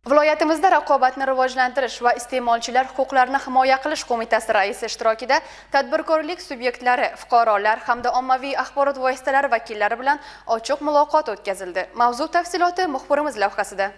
Viloyatimizda raqobatni rivojlantirish va iste'molchilar huquqlarini himoya qilish qo'mitasi raisi ishtirokida tadbirkorlik subyektlari, fuqarolar hamda ommaviy axborot vositalari vakillari bilan ochiq muloqot o'tkazildi. Mavzu tafsiloti muxbirimiz lavhasida.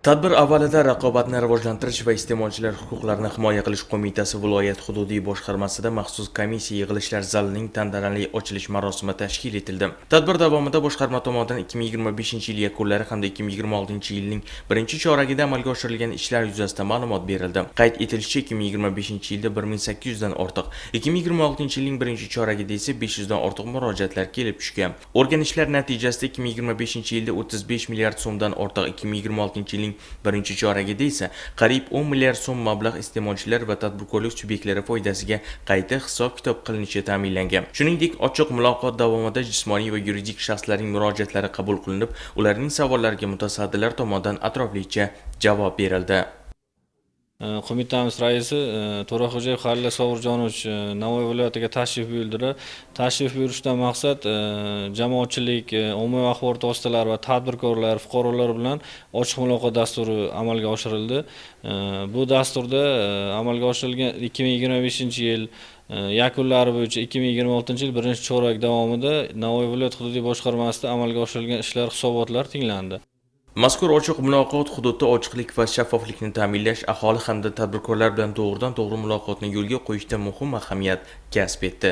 Tadbir avvalida raqobatni rivojlantirish va iste'molchilar huquqlarini himoya qilish qo'mitasi viloyat hududiy boshqarmasida maxsus komissiya yig'ilishlar zalining tantanali ochilish marosimi tashkil etildi. Tadbir davomida boshqarma tomonidan 2025-yil yakunlari hamda 2026-yilning birinchi choragida amalga oshirilgan ishlar yuzasidan ma'lumot berildi. Qayd etilishicha, 2025-yilda 1800 dan ortiq, 2026-yilning birinchi choragida esa 500 dan ortiq murojaatlar kelib tushgan. O'rganishlar natijasida 2025-yilda 35 milliard so'mdan ortiq, 2026-yilning birinchi choragida esa qariyb 10 milliard so'm mablag' iste'molchilar va tadbirkorlik subyektlari foydasiga qayta hisob-kitob qilinishi ta'minlangan. Shuningdek, ochiq muloqot davomida jismoniy va yuridik shaxslarning murojaatlari qabul qilinib, ularning savollariga mutasaddilar tomonidan atroflicha javob berildi. Qo'mitamiz raisi To'raxo'jayev Halil Sobirjonovich Navoiy viloyatiga tashrif buyurdilar. Tashrif buyurishdan maqsad jamoatchilik, ommaviy axborot vositalari va tadbirkorlar, fuqarolar bilan ochiq muloqot dasturi amalga oshirildi. Bu dasturda amalga oshirilgan 2025-yil yakunlari bo'yicha 2026-yil birinchi chorak davomida Navoiy viloyat hududiy boshqarmasida amalga oshirilgan ishlar hisobotlari tinglandi. Mazkur ochiq muloqot hududda ochiqlik va shaffoflikni ta'minlash, aholi hamda tadbirkorlar bilan to'g'ridan-to'g'ri muloqotni yo'lga qo'yishda muhim ahamiyat kasb etdi.